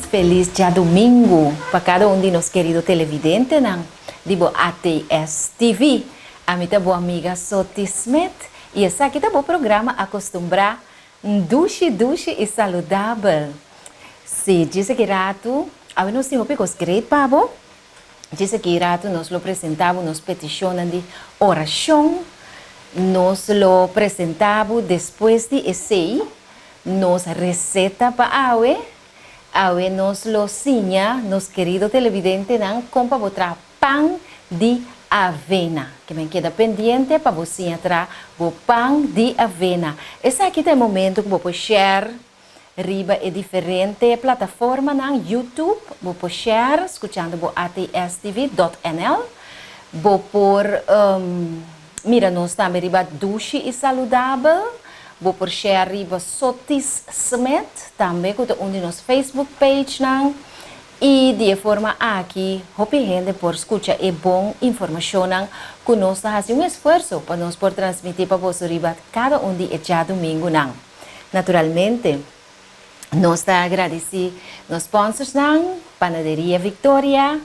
Felis djadumingu pa kada un di nos kerido televidentenan di bo ATS TV. Ami ta bo amiga Soti Smith i esaki ta bo programa Akostumbrá Dushi dushi i saludabel. Sí, djis aki ratu awe nos tin hopi kos great pa bo. Djis aki ratu nos lo presentá bo nos petishonnan di orashon. Nos lo presentá bo despues di esei nos reseta pa awe. Awe nos lo siña nos kerido televidentenan kon pa bo traha Pan di avena. Ke men keda pendiente pa bo siña tra bo pan di avena. Esaki ta e momento ku bo por share riba e diferente plataformanan, YouTube, bo por share skuchando bo atstv dot nl. Bo por mira nos tambe riba Dushi i Saludabel. Bo por share riba Sotis Smith tambe ku ta un di nos Facebook pagenan. I di e forma aki hopi hende por skucha e bon informashonnan ku nos ta hasi un esfuerso pa nos por transmití pa boso riba kada un di e djadumingunan. Naturalmente, nos ta gradisí nos sponsorsnan, Panaderia Victoria,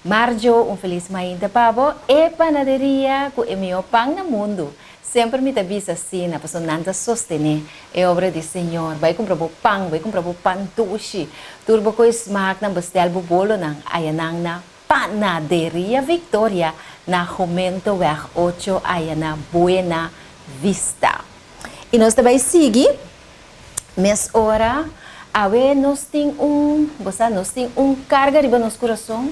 Marjo, un felis mainta pa bo, e panaderia ku e mihó pan na mundu. Semper mi ta bisa asina, pasobra nan ta sostené e obra di Señor. Bai kumpra bo pan, bai kumpra bo pan dushi. Tur bo koe smaaknan, bestel bo bolonan ayanan na Panaderia Victoria na Gomentoweg ocho aya na Buena Vista. I nos ta bai sigui mes ora. Awe nos tin un, bo sa, nos tin un karga riba nos kurason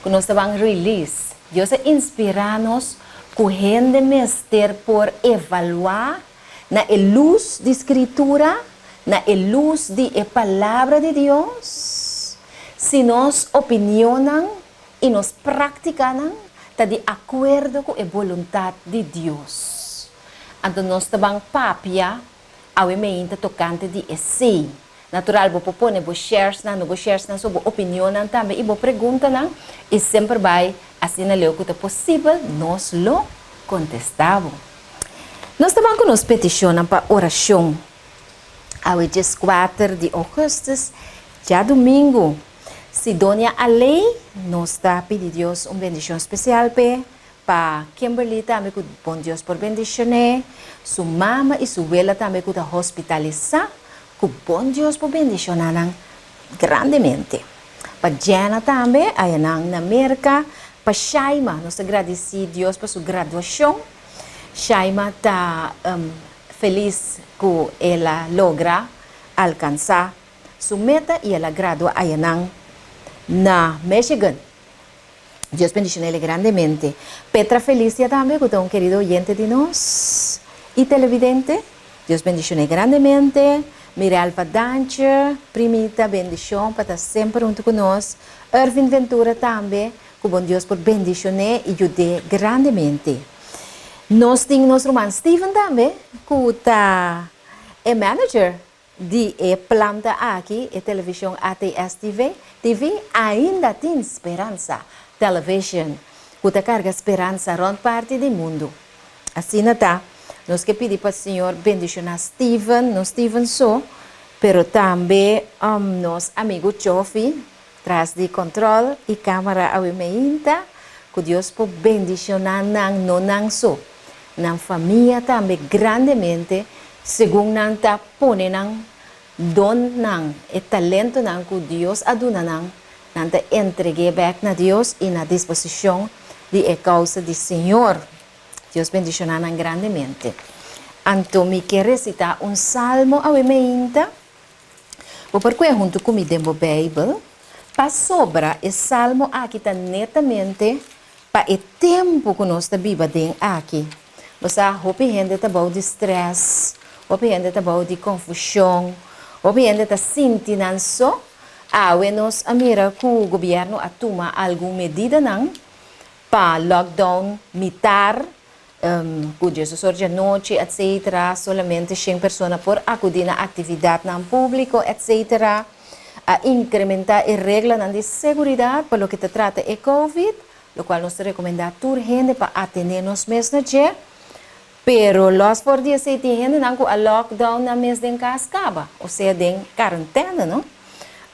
ku nos ta ban release. Dios a inspirá nos ku hende mester por evaluá na e lus di Skritura, na e lus di e Palabra di Dios, si nos opinionnan i nos práktikanan ta di akuerdo ku e boluntat di Dios. Anto nos ta ban papia awe meinta tokante di esei. Natural, bo por pone bo sharesnan, no bo sharesnan so, bo opinionnan tambe i bo preguntanan, i semper bai asina leu ku ta posibel, nos lo kontestá bo. Nos ta ban ku nos petishonnan pa orashon awe dieskuater di ougùstùs, djadumingu. Sidonia Aley, nos ta pidi Dios un bendishon spesial p'e, pa Kimberly tambe ku bon Dios por bendishon'é, su mama i su wela tambe ku ta hospitalisá, ku bon Dios por bendishoná nan grandemente. Pa Jenna tambe, ayanan na Merka, pa Shaima, nos ta gradisí Dios pa su graduashon. Shaima ta felis ku el a logra alkansá su meta i el a gradua ayanan na Michigan. Dios bendishon'el grandemente. Petra Felicia tambe ku ta un kerido oyente di nos i televidente. Dios bendishon'é grandemente. Mirelva Dantje, primita, bendishon pa ta semper huntu ku nos. Ervin Ventura tambe, ku bon Dios por bendishon'é i yud'é grandemente. Nos tin nos ruman Steven tambe ku ta e manager di e planta aki, e television ATS-TV, TV ainda tin speransa Television, ku ta karga speransa rònt parti di mundu. Asina ta, nos ke pidi pa Señor bendishoná Steven, no Steven so, pero tambe nos amigu Chofi, tras di kòntròl i kámara awe meinta, ku Dios por bendishoná nan, no nan so, nan famia tambe grandemente segun nan ta pone nan donnan, e talentonan ku Dios a duna nan, nan ta entreg'é bèk na Dios i na disposishon di e kousa di Señor. Dios bendishoná nan grandemente. Anto mi ke resitá un salmo awe meinta. Bo por kue huntu ku mi den bo Beibel, pasobra e salmo aki ta netamente Pa e tempu ku nos ta biba den aki, bo sa hopi hende ta bou di strès, hopi hende ta bou di konfushon, hopi hende ta sinti nan so. Awe nos a mira ku gobièrnu a tuma algun medidanan pa lockdown mitar, ku diesdos or djanochi etcetera, solamente shen persona por akudí na aktividatnan públiko etcetera. A inkrementá e reglanan di seguridat pa loke ta trata e covid, lokual nos ta rekomendá tur hende pa atené nos mes na dje. Pero lòs for di esei tin hendenan ku a lockdown nan mes den kas kaba, osea den karentena, no?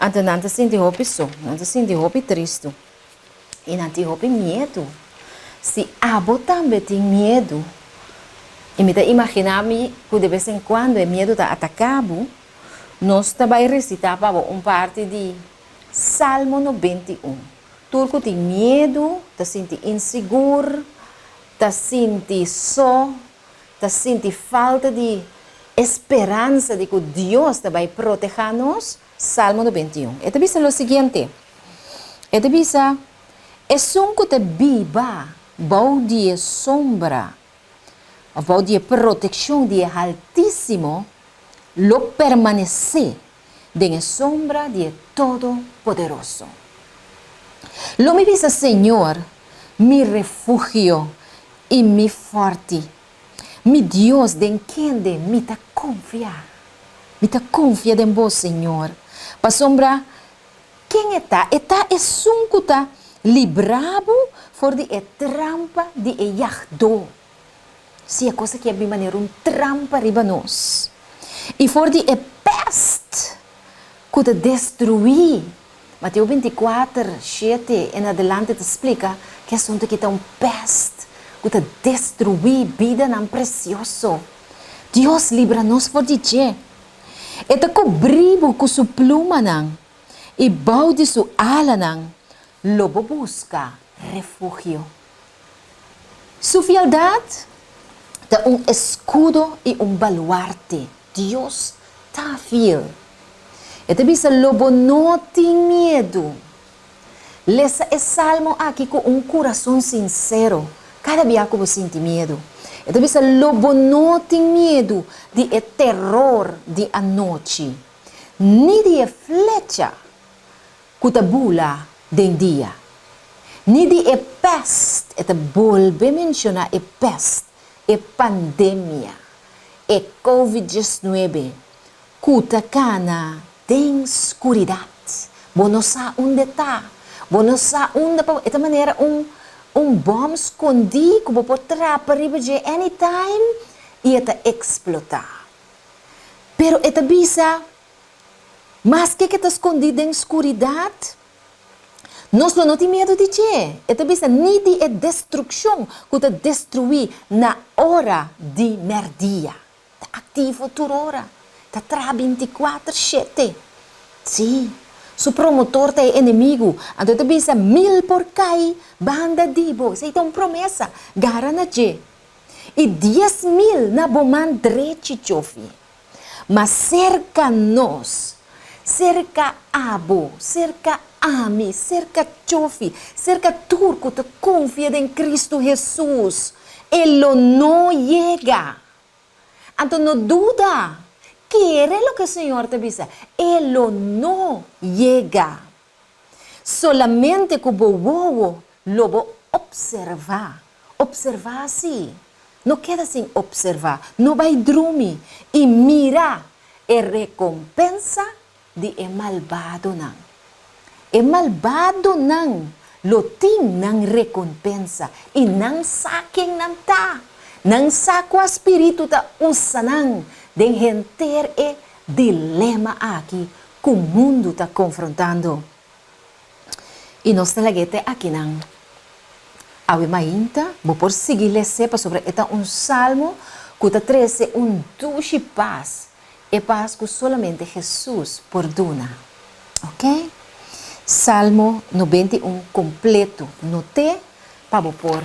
Anto nan ta sinti hopi so, nan ta sinti hopi tristu i nan tin hopi miedu. Si abo tambe tin miedu, i mi ta imaginá mi ku de bes en kuando e miedu ta ataká bo, nos ta bai resitá pa bo un parti di Salmo 91. Tur ku tin miedu, ta sinti insigur, ta sinti so, ta sinti falta di e speransa di ku Dios ta bai protehá nos, Salmo 91. E ta bisa lo siguiente, e ta bisa, Esun ku ta biba bou di e sombra òf bou di e protekshon di e Haltísimo lo permanesé den e sombra di e Todopoderoso. Lo mi bisa Señor, mi refugio i mi fòrti, mi Dios den kende mi ta konfia. Mi ta konfia den bo, Señor, pasobra ken e ta? E ta esun ku ta libra bo for di e trampa di e yagdó. Si e kos aki a bin manera un trampa riba nos, i for di e pèst ku ta destruí. Mateo 24, 7 en adelante ta splika ku e asuntu aki ta un pèst ku ta destruí bidanan presioso. Dios libra nos for di dje. E ta kubrí bo ku su plumanan, i bou di su alanan lo bo buska refugio. Su fieldat ta un eskudo i un baluarte. Dios ta fiel. E ta bisa, Lo bo no tin miedu. Lesa e salmo aki ku un kurason sinsero kada bia ku bo sinti miedu. E ta bisa, Lo bo no tin miedu di e teror di anochi, ni di e flecha ku ta bula den dia, ni di e pèst, e ta bolbe menshoná e pèst, e pandemia, e covid 19, ku ta kana den skuridat. Bo no sa unda e ta, bo no sa unda pa, e ta manera un un bòm skondí ku bo por trapa riba dje anytime i e ta eksplotá. Pero e ta bisa. Maske ke ta skondí den skuridat, nos lo no tin miedu di dje. E ta bisa, ni di e destrukshon ku ta destruí na ora di mèrdia. Ta aktivo tur ora, ta traha 24 shete. Sí, su promotor ta e enemigu. Anto e ta bisa, Mil por kai banda di bo. Esei ta un promesa, gara na dje. I 10,000 na bo man drechi, chofi. Ma serka nos, serka abo, serka ami, serka Chofi, serka tur ku ta konfia den Kristu Hesus, e lo no yega. Anto no duda, kere loke Señor ta bisa, e lo no yega. Solamente ku bo wowo lo bo opservá. Opservá sí. No keda sin opservá. No bai drumi i mira e rekompensa di e malbadonan. E malbadonan lo tin nan rekompensa i nan sa ken nan ta. Nan sa kua spiritu ta usa nan den henter e dilema aki ku mundu ta konfrontando. I nos ta lag'é te akinan. Awe mainta bo por sigui les'é pasobra e ta un salmo ku ta trese un dushi pas, e pas ku solamente Hesus por duna. Oke? Salmo 91 kompleto not'é pa bo por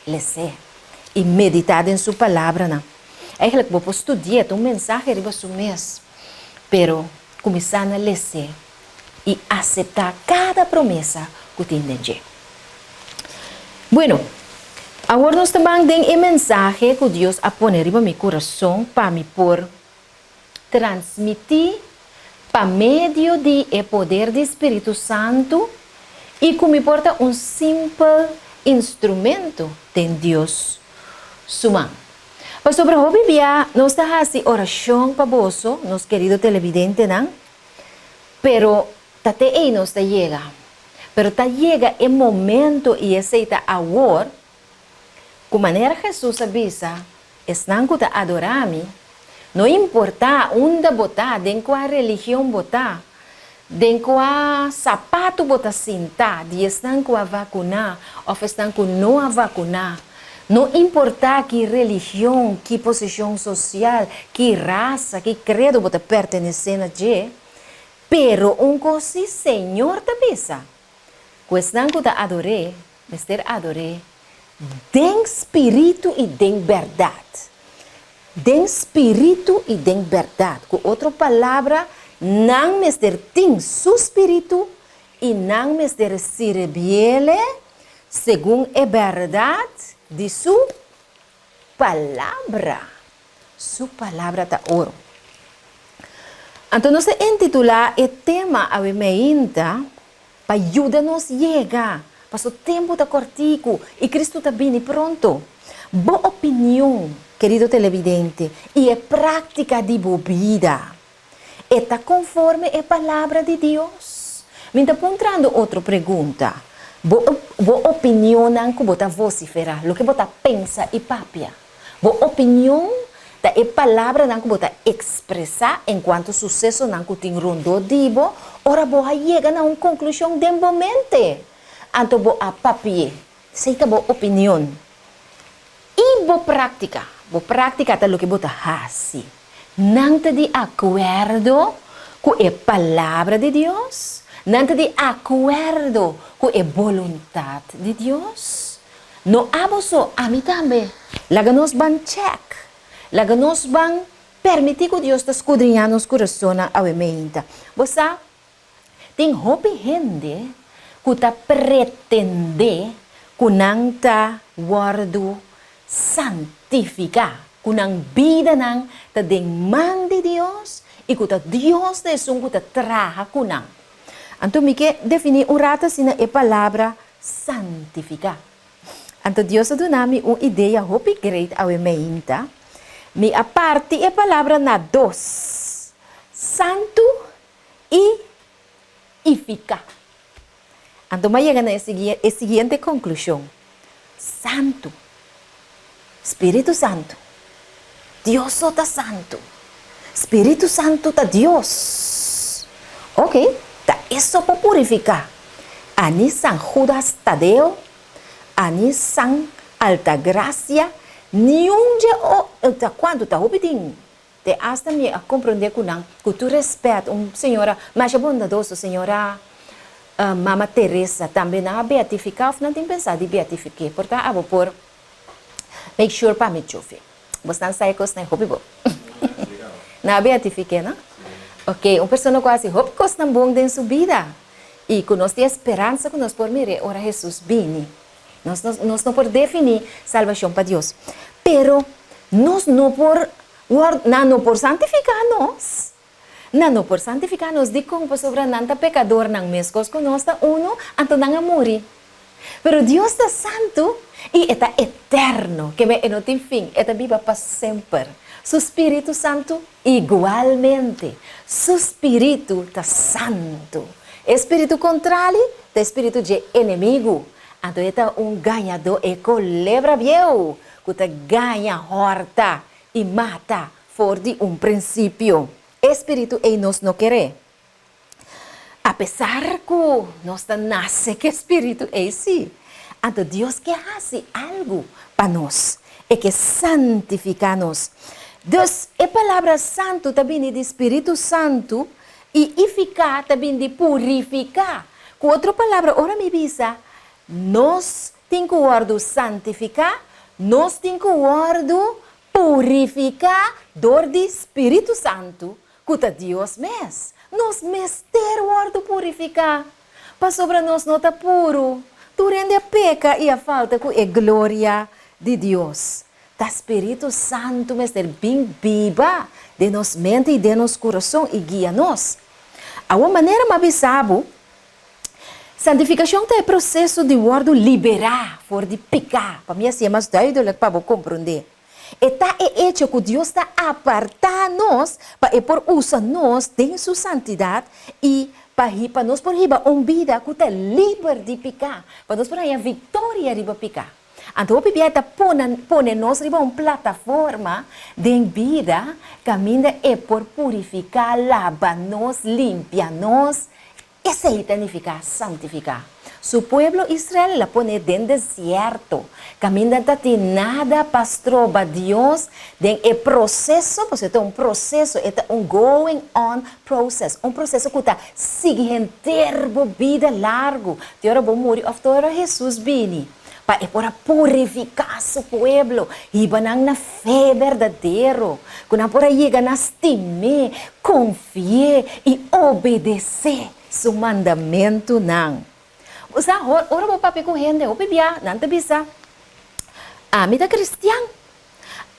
les'é i meditá den su palabranan. Eigenlijk bo por studi'é, ta un mensahe riba su mes. Pero kuminsá na les'é i aseptá kada promesa ku tin den dje. Bueno, awor nos ta ban den e mensahe ku Dios a pone riba mi kurason pa mi por transmití pa medio di e poder di Spiritu Santu i ku mi por ta un simpel instrumento den Dios su man. Pasobra hopi bia nos ta hasi orashon pa boso, nos kerido televidentenan, pero ta te ei nos ta yega. Pero ta yega e momento, i esei ta awor, ku manera Hesus a bisa, Esnan ku ta adorá mi, no importá unda bo ta, den kua religion bo ta, Den kua sapatu bo ta sinta, di esnan ku a vakuná òf esnan ku no a vakuná. No importá ki religion, ki posishon sosial, ki rasa, ki kredo bo ta pertenesé na dje, pero un kos sí Señor ta bisa, ku esnan ku ta ador'é mester ador'é den spiritu i den bèrdat. Den spiritu i den bèrdat. Ku otro palabra, nan mester tin su spiritu i nan mester sirbiele segun e bèrdat di su palabra. Su palabra ta oro. Anto nos ta intitulá e tema awe meinta Pa yuda nos yega, paso tempu ta kòrtiku i Kristu ta bini pronto. Bo opinion, kerido televidente, i e práktika di bo bida, e ta konforme e Palabra di Dios? Mi ta puntrando otro pregunta, Bo bo opinionnan ku bo ta vosiferá, loke bo ta pensa i papia, Bo opinion ta e palabranan ku bo ta ekspresá enkuanto susesonan ku tin rondó di bo ora bo a yega na un konklushon den bo mente. Anto bo a papi'é. Esei ta bo opinion. I bo práktika. Bo práktika ta loke bo ta hasi. Nan ta di akuerdo ku e Palabra di Dios? Nan ta di akuerdo ku e boluntat di Dios? No abo so, ami tambe. Laga nos ban chèk. Laga nos ban permití ku Dios ta skudriñá nos kurasonnan awe meinta. Bo sa, tin hopi hende ku ta pretendé ku nan ta wòrdu santifiká, ku nan bidanan ta den man di Dios i ku ta Dios ta esun ku ta traha ku nan. Anto mi ke definí un rato asina e palabra santifiká. Anto Dios a duna mi un idea hopi great awe meinta. Mi a parti e palabra na dos, santu i ifiká. Anto mi a yega na e siguiente konklushon, Santu, Spiritu Santu, Dios so ta santu. Spiritu Santu ta Dios. Ok, ta e so por purifiká. Ani San Judas Tadeo, ani San Altagracia, niun dje o, ta kuantu ta hopi tin. Te asta mi a komprondé ku nan, ku tur rèspèt, un señora masha bondadoso, señora Mama Teresa, tambe nan a beatifiká òf nan tin pensá di beatifik'é. Por ta abo por make sure pa mi chufi. Bosnan sa e kosnan hopi bon. Nan a beatifik'é, no? Ok, un persona ku a hasi hopi kosnan bon den su bida i ku nos tin e speransa ku nos por mir'é ora Hesus bini. Nos no nos no por definí salbashon pa Dios. Pero nos no por wòrdu, nan no por santifiká nos. Nan no por santifiká nos. Dikon? Pasobra nan ta pekadornan meskos ku nos ta unu, anto nan a muri. Pero Dios ta santu i e ta eterno, keme e no tin fin, e ta biba pa semper. Su spiritu santu igualmente. Su spiritu ta santu. E spiritu kontrali ta e spiritu dje enemigu. Anto e ta un gañadó, e kolebra bieu ku ta gaña, hòrta i mata for di un prinsipio. E spiritu ei nos no keré. Apesar ku nos ta nase ku e spiritu ei sí, anto Dios ke hasi algu pa nos. E ke santifiká nos. Dus, e palabra santu ta bini di spiritu santu i ifiká ta bini di purifiká. Ku otro palabra, ora mi bisa, nos tin ku wòrdu santifiká, nos tin ku wòrdu purifiká dor di spiritu santu, ku ta Dios mes. Nos mester wòrdu purifiká, pasobra nos no ta puru. Tur hende a peka i a falta ku e gloria di Dios. Ta Spiritu Santu mester bin biba den nos mente i den nos kurason i guia nos. Awor manera mi a bisa bo, santifikashon ta e proseso di wòrdu liberá for di piká. Pa mi hasié mas duidelik pa bo komprondé. E ta e echo ku Dios ta apartá nos pa e por usa nos den su santidat i pa pa nos por hiba un bida ku ta liber di piká, pa nos por haña viktoria riba piká. Anto hopi bia e ta pone nos riba un plataforma den bida kaminda e por purifiká, laba nos, limpia nos. Esei ta nifiká santifiká. Su pueblo Israel el a pone den desierto, kaminda ta tin nada pa stroba Dios den e proseso, pasobra e ta un proseso, e ta un going on process, un proseso ku ta sigui henter bo bida largu, te ora bo muri òf te ora Hesus bini, pa e por a purifiká su pueblo, hiba nan na fe berdadero, ku nan por a yega na stim'é, konfi'é i obedesé su mandamentunan. Bo sa, ora bo papia ku hende hopi bia, nan ta bisa, Ami ta kristian.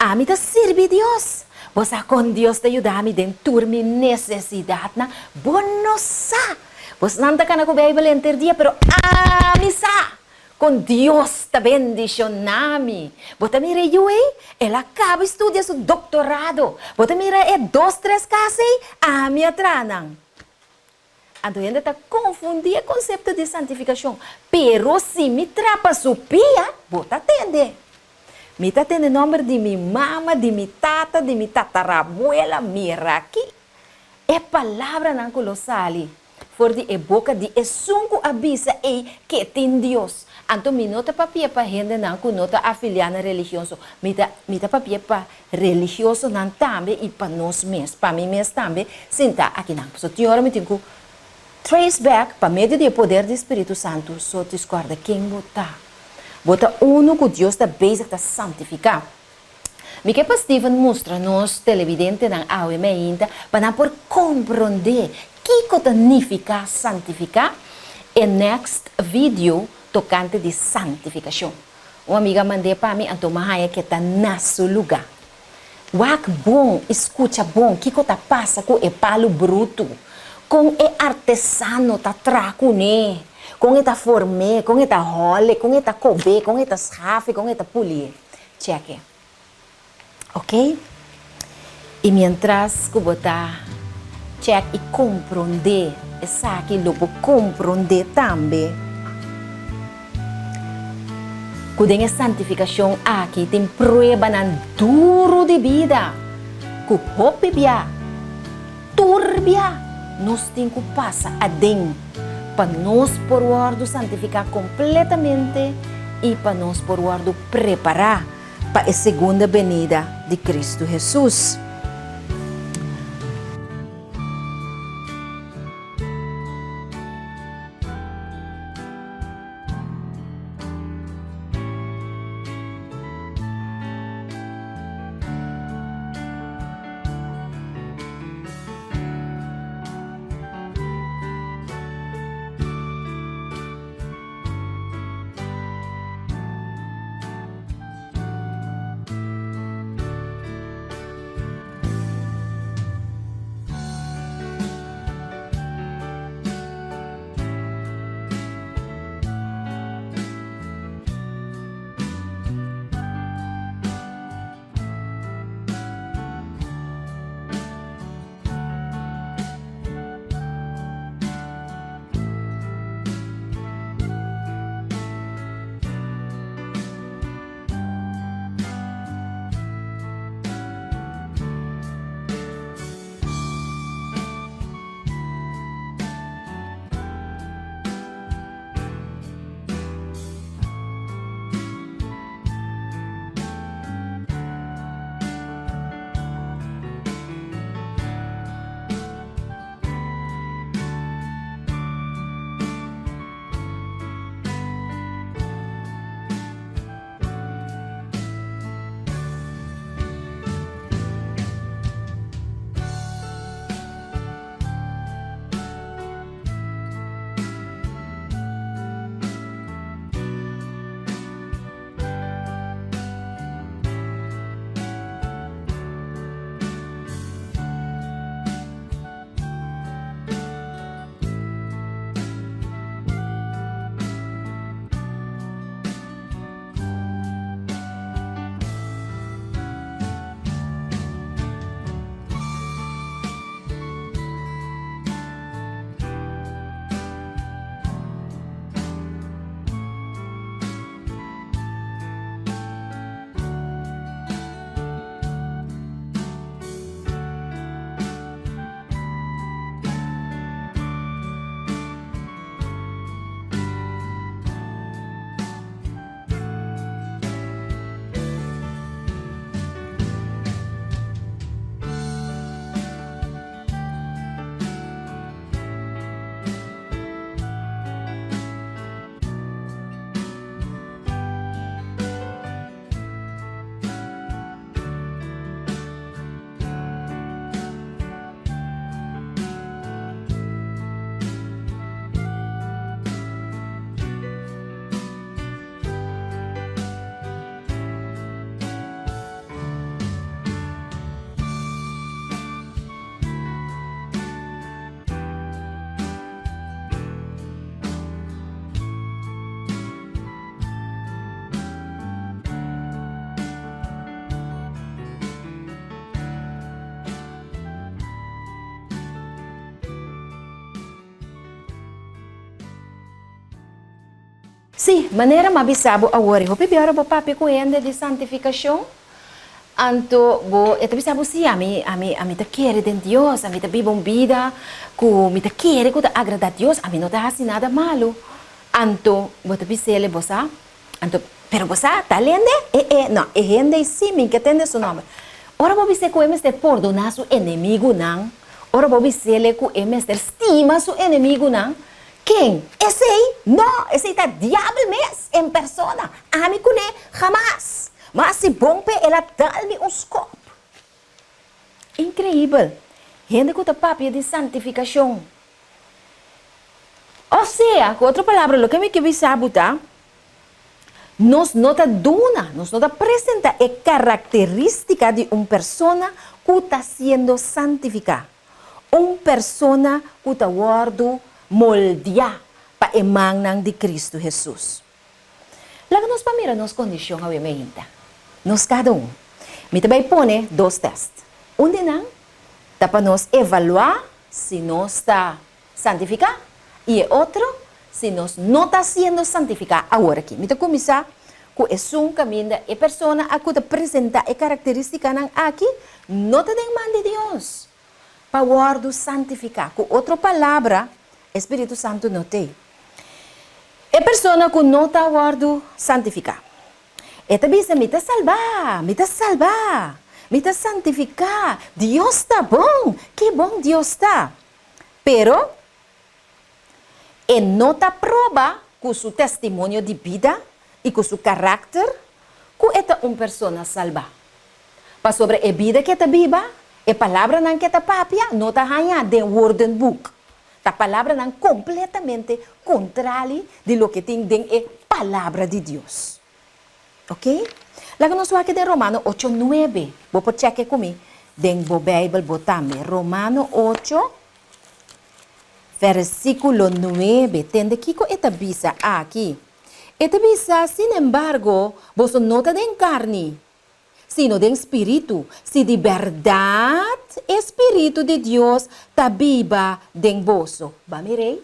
Ami ta sirbi Dios. Bo sa kon Dios ta yuda mi den tur mi nesesidatnan? Bo no sa! Bosnan ta kana ku Beibel henter dia, pero ami sa kon Dios ta bendishoná mi. Bo ta mira e yu ei? El a kaba studia su doktorado. Bo ta mira e dos tres kas ei? Ami a traha nan. Anto hende ta konfundí e konsepto di santifikashon. Pero si mi trapa su pia, bo ta tende. Mi ta tende nòmber di mi mama, di mi tata, di mi tatarabuela, mira aki. E palabranan ku lo sali for di e boka di esun ku a bisa ei ke tin Dios. Anto mi no ta papia pa hendenan ku no ta afiliá na religion so. Mi ta mi ta papia pa Religiosonan tambe i pa nos mes, pa mi mes tambe, sintá akinan. Pasobra tin ora mi tin ku trace back pa medio di e poder di Spiritu Santu, so discorda ken bo ta. Bo ta unu ku Dios ta bezig ta santifiká. Mi ke pa Steven mustra nos televidentenan awe meinta pa nan por komprondé kiko ta nifiká santifiká e next video tokante di santifikashon. Un amiga mand'é pa mi, anto m'a haña ke ta na su lugá. Wak bon i skucha bon kiko ta pasa ku e palu brutu, kon e artesano ta traha kuné, kon e ta form'é, kon e ta hòl'é, kon e ta kob'é, kon e ta skaf'é, kon e ta pulié. Chèk'é. Ok? I mientras ku bo ta chèk i komprondé esaki, lo bo komprondé tambe ku den e santifikashon aki tin pruebanan duru di bida ku hopi bia, tur bia, nos tin ku pasa aden pa nos por wòrdu santifiká kompletamente i pa nos por wòrdu prepará pa e segunda benida di Kristu Hesus. Sí, manera m'a bisa bo awor, e hopi biaha ora bo papia ku hende di santifikashon, anto bo e ta bisa bo, sí, ami, ami, ami ta kere den Dios, ami ta biba un bida ku mi ta kere ku ta agradá Dios, ami no ta hasi nada malu. Anto bo ta bis'el, bo sa, anto, pero bo sa, tal hende, e, e, no, e hende ei sí, mi ke tende su nòmber. Ora bo bis'é ku e mester pordoná su enemigunan, ora bo bis'el ku e mester stima su enemigunan, Ken? Esei? No, esei ta diabel mes en persona. Ami kuné hamas. Ma si bon p'e el a dal mi un skop. Inkreibel! Hende ku ta papia di santifikashon. Osea, ku otro palabra, loke mi ke bisa bo ta, nos no ta duna, nos no ta presentá e karakterístika di un persona ku ta siendo santifiká. Un persona ku ta wòrdu moldiá pa e mannan di Kristu Hesus. Laga nos pa mira nos kondishon awe meinta. Nos kada un. Mi ta bai pone dos tèst. Un di nan ta pa nos evaluá si nos ta santifiká i e otro si nos no ta siendo santifiká awor aki. Mi ta kuminsá ku esun kaminda e persona a ku ta presentá e karakterístikanan aki no ta den man di Dios pa wòrdu santifiká. Ku otro palabra, e spiritu santu no t'ei. E persona ku no ta wòrdu santifiká, e ta bisa, Mi ta salbá! Mi ta salbá! Mi ta santifiká! Dios ta bon! Ki bon Dios ta! Pero, e no ta proba ku su testimonio di bida i ku su karakter ku e ta un persona salbá. Pasobra e bida ku e ta biba, e palabranan ku e ta papia no ta hañá den woordenboek. Ta palabranan kompletamente kontrali di loke tin den e Palabra di Dios. Ok? Laga nos wak den Romano ocho nuebe. Bo por chèk'e ku mi den bo Beibel bo tambe. Romano ocho, versíkulo nuebe. Tende kiko e ta bisa aki. E ta bisa, Sinembargo, boso no ta den karni, sino den spiritu, si di bèrdat e spiritu di Dios ta biba den boso. Ba mir'ei?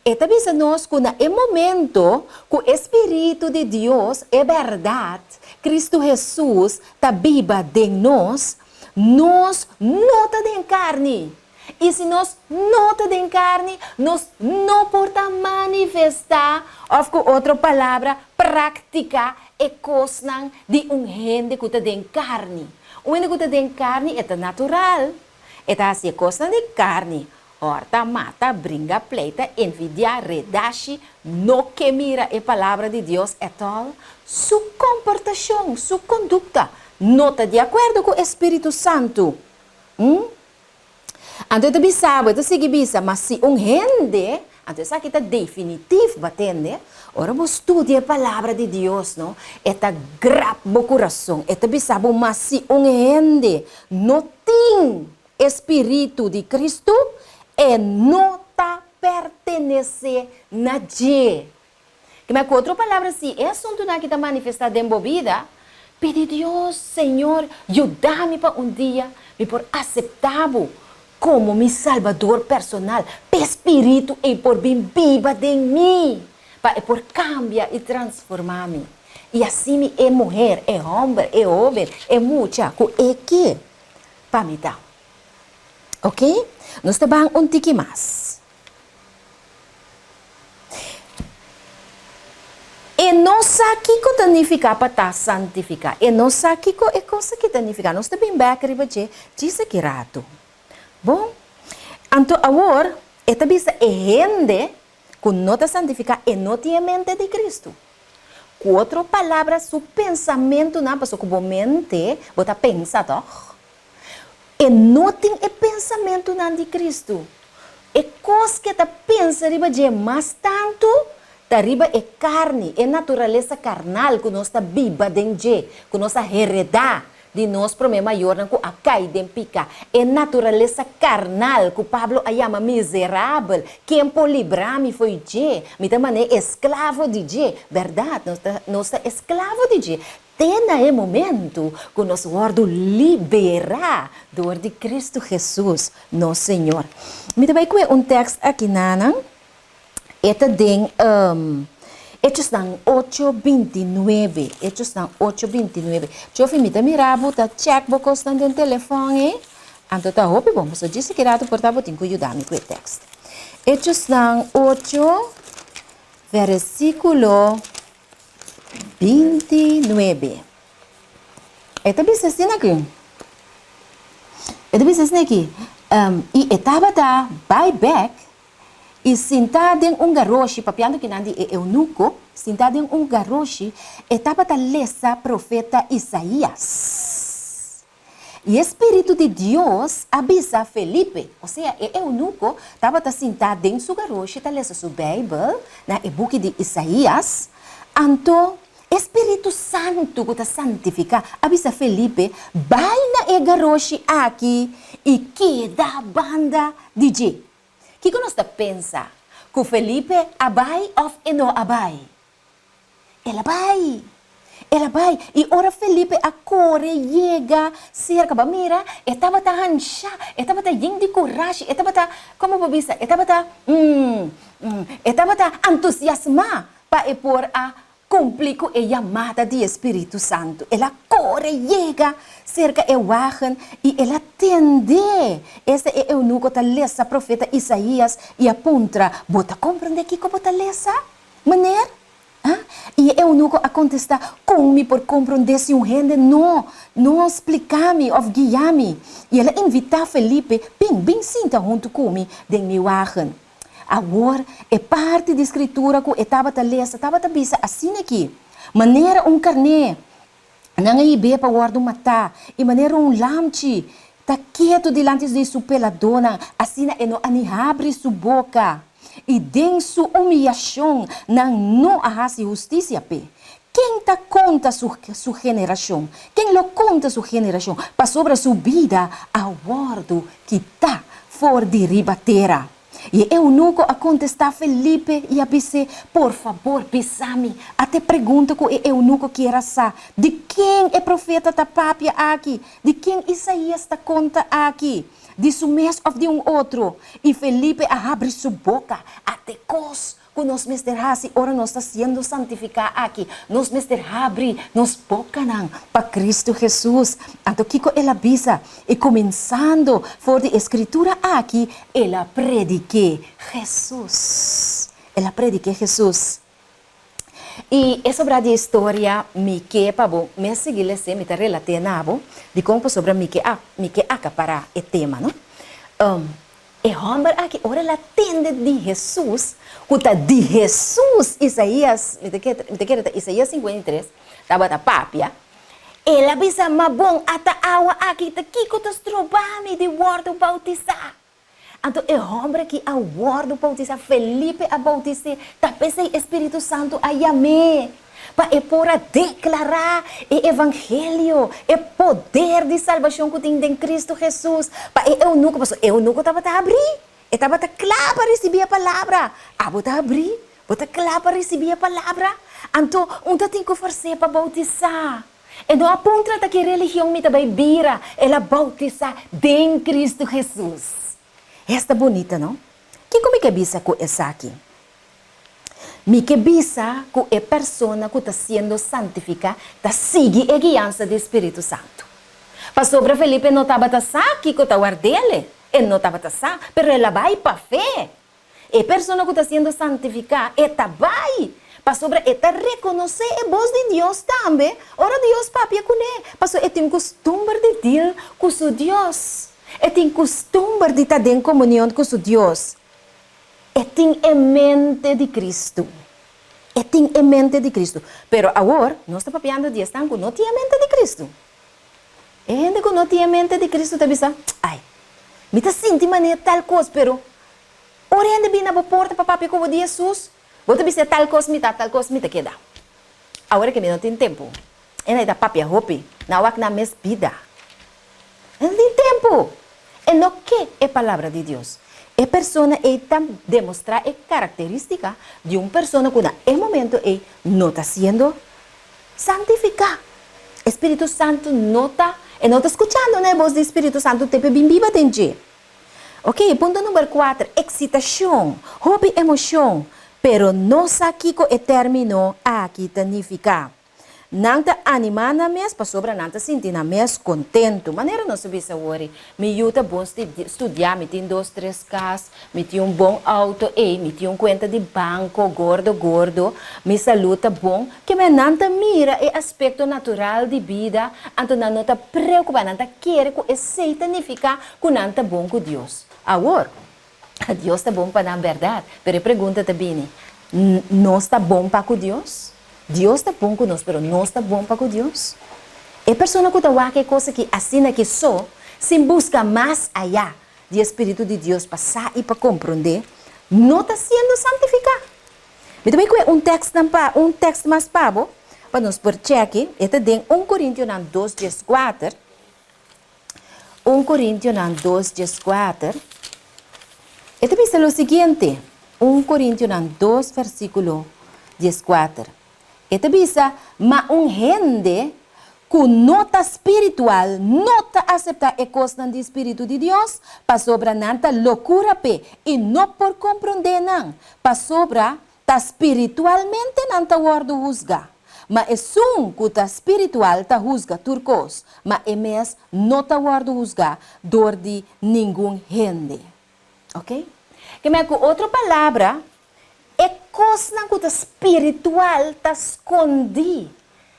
E ta bisa nos ku na e momento ku e spiritu di Dios, e bèrdat, Kristu Hesus, ta biba den nos, nos no ta den karni. I si nos no ta den karni, nos no por ta manifestá, òf ku otro palabra, praktiká e kosnan di un hende ku ta den karni. Un hende ku ta den karni, e ta natural. E ta hasi e kosnan di karni, Hòrta, mata, bringa, pleita, envidiá, redashi, no ke mira e Palabra di Dios at all, su komportashon, su kondukta no ta di akuerdo ku e Spiritu Santu. Hm? Anto e ta bisa bo, e ta sigui bisa, ma si un hende, anto esaki ta definitif, bo a tende, ora bo studia e Palabra di Dios, no, e ta grap bo kurason, e ta bisa bo, ma si un hende no tin E spiritu di Kristu, e no ta pertenesé na dje. Kima ku otro palabra, si e asuntunan aki ta manifestá den bo bida, pidi Dios, Señor, yuda mi pa un dia mi por aseptá bo komo mi Salbador personal, p'e spiritu ei por bin biba den mi, pa e por kambia i transformá mi. I hasi mi e muher, e hòmber, e hóben, e mucha ku e ke. Pa mi ta. Ok, nos ta ban un tiki mas. E no sa kiko ta nifiká pa ta santifiká. E no sa kiko e kos aki ta nifiká. Nos ta bin bèk riba dje djis aki ratu. Bon, anto awor e ta bisa e hende ku no ta santifiká e no tin e mente di Kristu. Ku otro palabra, su pensamentunan, pasobra ku bo mente bo ta pensa, tòg? E no tin e pensamentunan di Kristu. E kos ku e ta pensa riba dje mas tantu ta riba e karni, e naturalesa karnal ku nos ta biba den dje, ku nos a heredá di nos promé mayornan ku a kai den piká, e naturalesa karnal ku Pablo a yama miserabel, ken por libra mi fo'i dje? Mi ta manera esklavo di dje. Bèrdat, nos ta, nos ta esklavo di dje te na e momentu ku nos wòrdu liberá dor di Kristu Hesus, nos Señor. Mi ta bai kue un tèkst aki nanan. E ta den, Echosnan ocho bintinuebe, Echosnan ocho bintinuebe. Chofi, mi ta mira bo ta check bo kosnan den telefòn ei. Anto ta hopi bon, pasobra djis aki rato por ta bo tin ku yuda mi ku e tekst. Echosnan ocho, versíkulo bintinuebe. E ta bisa asina aki, e ta bisa asina aki, I e tabata bai bek i sintá den un garoshi, papiando kinan di e eunuko, sintá den un garoshi, e tabata lesa profeta Isaías. I e Spiritu di Dios a bisa Felipe, osea e eunuko tabata sintá den su garoshi ta lesa su Beibel na e buki di Isaías, anto e Spiritu Santu ku ta santifiká a bisa Felipe, Bai na e garoshi aki i keda banda di dje. Kiko nos ta pensa? Ku Felipe a bai òf e no a bai? El a bai! El a bai! I ora Felipe a kore yega serka, bo a mira, e tabata hanshá, e tabata yen di kurashi, e tabata, komo bo bisa, e tabata, e tabata antusiasmá pa e por a kumpli ku e yamada di e Spiritu Santu. El a kore yega serka e wagen i el a tende esta e eunuko ta lesa profeta Isaías i a puntra, Bo ta komprendé kiko bo ta lesa? Meneer? Ah? I e eunuco a contesta, Con mi por comprende si un hende no no splica mi of guia mi? I el a invita Felipe, Bin, bin sinta huntu cu mi den mi wagen. Awor, e parti di Scritura cu e tabata lesa tabata bisa asina aki, Manera un carné, nan a hib'é pa wòrdu matá, i manera un lamchi ta ketu dilanti di su peladónan, asina e no a ni habri su boka. I den su umiyashon nan no a hasi hustisia p'e. Ken ta konta su su generashon? Ken lo konta su generashon? Pasobra su bida a wòrdu kitá for di riba tera. I e eunuko a kontestá Felipe i a bis'é, Por fabor, bisa mi. Ata e pregunta ku e eunuko kier a sa, Di ken e profeta ta papia aki? Di ken Isaías ta konta aki? Di su mes òf di un otro? I Felipe a habri su boka. Ata e kos ku nos mester hasi ora nos ta siendo santifiká aki, nos mester habri nos bokanan pa Kristu Hesus. Anto kiko el a bisa? I kuminsando for di e skritura aki, el a predik'é Hesus. El a predik'é Hesus. I e sobrá di e historia mi ke pa bo mes sigui les'é, mi ta relat'é na bo, dikon pasobra mi ke a mi ke akapará e tema, no? E hòmber aki ora el a tende di Hesus, ku ta di Hesus Isaías, mi ta kere mi ta kere ta Isaías 53, tabata papia, el a bisa, Ma bon, ata awa aki, ta kiko ta stroba mi di wòrdu boutisá? Anto e hòmber aki a wòrdu boutisá, Felipe a boutis'é, ta p'esei e Spiritu Santu a yam'é, pa e por a deklará e evangelio, e poder di salbashon ku tin den Kristu Hesus, pa e eunuko, pasobra e eunuko tabata habrí, e tabata kla pa risibí e palabra. Abo ta habrí? Bo ta kla pa risibí e palabra? Anto, un ta tin ku fors'é pa boutisá. E no a puntra ta ki religion mi ta bai bira, el a boutisá den Kristu Hesus. Esta bunita, no? Kiko mi ke bisa ku esaki? Mi ke bisa ku e persona ku ta siendo santifiká ta sigui e guiansa di spiritu santu. Pasobra Felipe no tabata sa kiko ta ward'el, e no tabata sa, pero el a bai pa fe. E persona ku ta siendo santifiká, e ta bai, pasobra e ta rekonosé e bos di Dios tambe ora Dios papia kuné, pasobra e tin kustumber di deal ku su Dios. E tin kustumber di ta den komunion ku su Dios. E tin e mente di Kristu. E tin e mente di Kristu. Pero awor, nos ta papiando di esnan ku no tin e mente di Kristu. E hende ku no tin e mente di Kristu ta bisa, Ai, mi ta sinti manera tal kos, pero ora hende bini na bo porta pa papia ku bo di Hesus, bo ta bisa tal kos mi ta, tal kos mi ta keda. Awor ke mi no tin tempu. E no ta papia hopi, nan wak nan mes bida. E no tin tempu! E no ke e Palabra di Dios. E persona ei ta demostrá e karakterístika di un persona ku na e momento ei no ta siendo santifiká. E Spiritu Santu no ta, e no ta skuchando na e bos di Spiritu Santu te p'e bin biba den dje. Oke, punto number kuater, eksitashon, hopi emoshon. pero no sa kiko e término aki ta nifiká. Nan ta animá nan mes pasobra nan ta sinti nan mes kontentu. Manera nos a bisa wori, Mi yu ta bon studiá, mi tin dos tres kas, mi tin un bon outo, ey, mi tin un kuenta di banko gordo gordo, mi salú ta bon. Keme nan ta mira e aspekto natural di bida, anto nan no ta preokupá, nan ta kere ku esei ta nifiká ku nan ta bon ku Dios. Awor, Dios ta bon pa nan bèrdat, pero e pregunta ta bini, Nos ta bon pa ku Dios? Dios ta bon ku nos, pero nos ta bon pa ku Dios? E persona ku ta wak e kos aki asina ki so, sin buska mas ayá di e spiritu di Dios pa sa i pa komprondé, no ta siendo santifiká. Mi ta bai kue un tèkstnan pa un tèkst mas pa bo, pa nos por chèki, e ta den un Korintionan dos dieskuater. Un Korintionan dos dieskuater, e ta bisa lo siguiente, Un Korintionan dos versíkulo dieskuater, e ta bisa, Ma un hende ku no ta spiritual no ta aseptá e kosnan di spiritu di Dios, pasobra nan ta lokura p'e i no por komprondé nan, pasobra Ta spiritualmente nan ta wòrdu husgá, ma esun ku ta spiritual ta husga tur kos, ma e mes no ta wòrdu husgá dor di ningun hende. Oke? Ke men ku otro palabra, e kosnan ku ta spiritual ta skondí,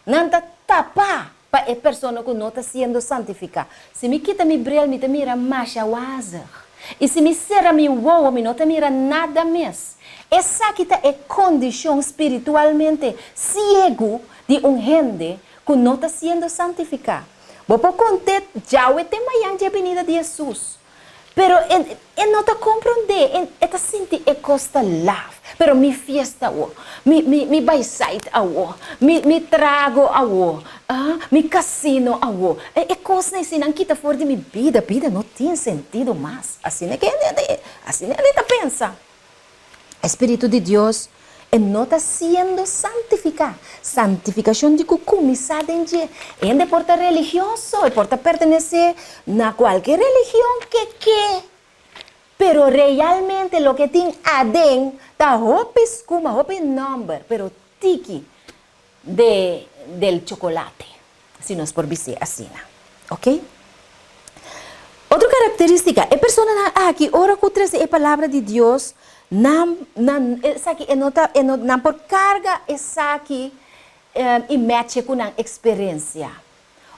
nan ta tapá pa e persona ku no ta siendo santifiká. Si mi kita mi bril mi ta mira masha wazig. I si mi sera mi wowo mi no ta mira nada mes. Esaki ta e kondishon spiritualmente siegu di un hende ku no ta siendo santifiká. Bo por kont'é djawe te mayan dje binida di Hesus. Pero e e no ta komprondé, e e ta sinti e kos ta laf. Pero mi fiesta awo, mi mi mi baisait awo, mi mi trago awo, ah, mi kasino awo. E e kosnan esei nan kita for di mi bida, bida no tin sentido mas. Asina ke hende asina hende ta pensa. E Spiritu di Dios e no ta siendo santifiká. Santifikashon di ku kuminsá den dje. E hende por ta religioso, e por ta pertenesé na kualke religion ke ke, pero realmente loke tin aden ta hopi skuma, hopi nòmber, pero tiki de del chocolate, si nos por bis'é asina. Ok. Otro característica, e personanan aki ora cu trece e palabra di Dios, nan, nan, esaki e no ta, e no, nan por carga esaki y match'e cu nan experiencia.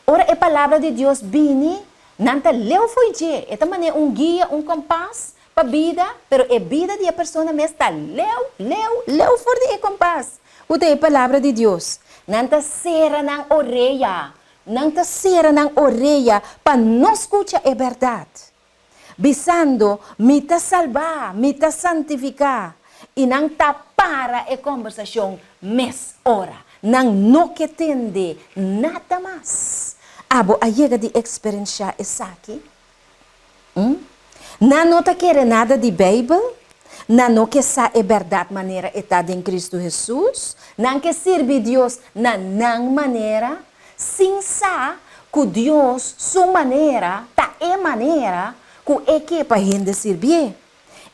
Ora e palabra di Dios bini, nan ta leu fo'i dje, e ta manera un guia, un kompas pa bida, pero e bida di e persona mes ta leu, leu, leu for di e kompas ku ta e palabra di Dios. Nan ta sera nan orea, nan ta sera nan orea pa no skucha e bèrdat, bisando, Mi ta salbá, mi ta santifiká, i nan ta para e kòmbersashon mes ora. Nan no ke tende nada mas. Abo a yega di eksperenshá esaki? Hm? Nan no ta kere nada di Beibel? Nan no ke sa e bèrdat manera e ta den Kristu Hesus? Nan ke sirbi Dios na nan manera, sin sa ku Dios su manera ta e manera ku e ke pa hende sirbié?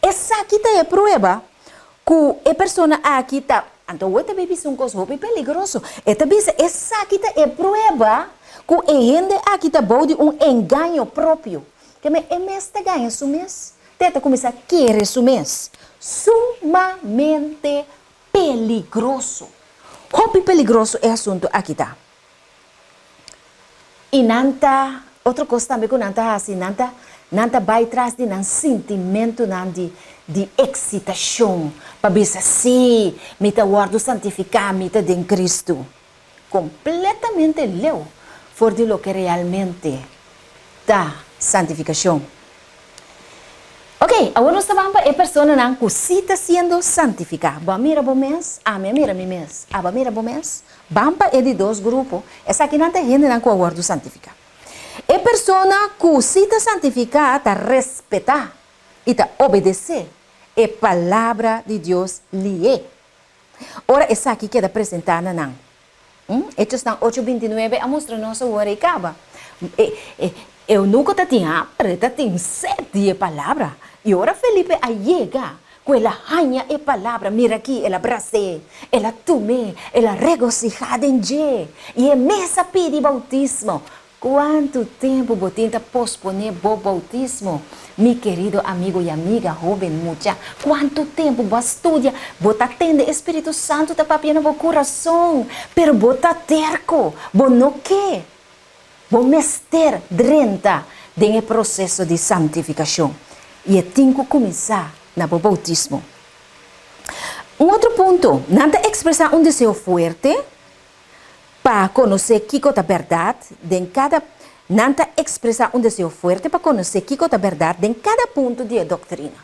Esaki ta e prueba ku e persona aki ta, anto awor e ta bay bisa un kos hopi peligroso, e ta bisa esaki ta e prueba ku e hende aki ta bou di un engaño propio, keme e mes ta gaña su mes, te ta kuminsá kere su mes. Sumamente peligroso, hopi peligroso e asuntu aki ta. I nan ta, otro kos tambe ku nan ta hasi, nan ta, nan ta bai tras di nan sintimentunan di, di eksitashon, pa bisa, Sí, mi ta wòrdu santifiká, mi ta den Kristu. Kompletamente leu for di loke realmente ta santifikashon. Oke, awor nos ta ban pa e personanan ku sí ta siendo santifiká. Bo a mira bo mes? Ami a mira mi mes. Abo a mira bo mes? Ban pa e di dos grupo, esakinan ta e hendenan ku a wòrdu santifiká. E persona ku sí ta santifiká ta respetá i ta obedesé e Palabra di Dios lié ora esaki keda presentá na nan. Hechosnan ocho bintinuebe a mustra nos awor ei kaba. E eunuko ta tin hamber, e ta tin set di e Palabra. I ora Felipe a yega. Ku el a haña e palabra, mira aki, el a bras'é, el a tum'é, el a regosihá den dje, i e mes a pidi boutismo. Kuantu tempu bo tin ta posponé bo boutismo, mi kerido amigo i amiga, hóben, mucha? Kuantu tempu bo a studia, bo ta tende e Spiritu Santu ta papia na bo kurason, pero bo ta terko, bo no ke? Bo mester drenta den e proseso di santifikashon i e tin ku kuminsá na bo boutismo. Un otro punto, nan ta ekspresá un deseo fuerte pa konosé kiko ta bèrdat den kada Nan ta ekspresá un deseo fuerte pa konosé kiko ta bèrdat den kada punto di e doktrina.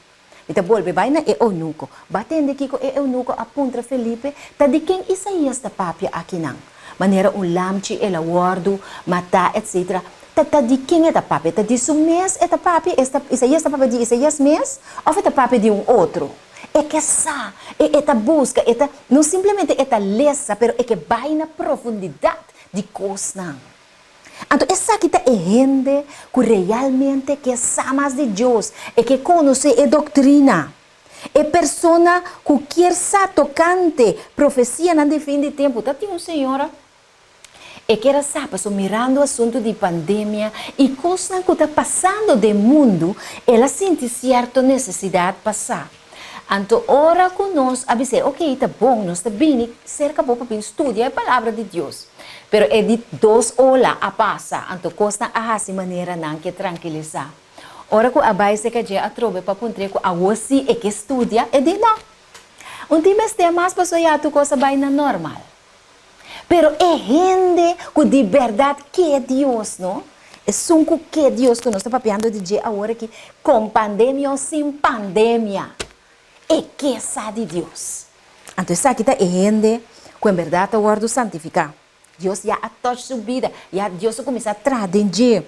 Mi ta bolbe bai na e eunuko. Bo a tende kiko e eunuko a puntra Felipe? Ta di ken Isaías ta papia akinan? Manera un lamchi el a wòrdu matá, etsetera. Ta ta di ken e ta papia? Ta di su mes e ta papia? Esta, Isaías ta papia di Isaías mes òf e ta papia di un otro? E ke sa, e e ta buska, e ta, no simplemente e ta lesa, pero e ke bai na profundidat di kosnan. Anto esaki ta e hende ku realmente ke sa mas di Dios, e ke konosé e doktrina. E persona ku kier sa tokante profesianan di fin di tempu. Ta tin un señora, e kier a sa pasobra mirando asuntu di pandemia i kosnan ku ta pasando den mundu, el a sinti sierto nesesidat pa sa. Anto ora ku nos a bis'é, Oke, ta bon, nos ta bini serka bo pa bin studia e Palabra di Dios. Pero e di dos ola a pasa, anto kosnan a hasi manera nan ke trankilisá. Ora ku a bai serka dje atrobe pa puntr'é ku awor sí e ke studia, e di no. Un tin mester mas pasobra ya tur kos a bai na normal. Pero e hende ku di bèrdat ke Dios, no? Esun ku ke Dios ku nos ta papiando di dje awor aki, kon pandemia o sin pandemia, e ke sa di Dios. Anto esaki ta e hende ku en bèrdat ta wòrdu santifiká. Dios ya a tòch su bida, ya Dios a kuminsá traha den dje.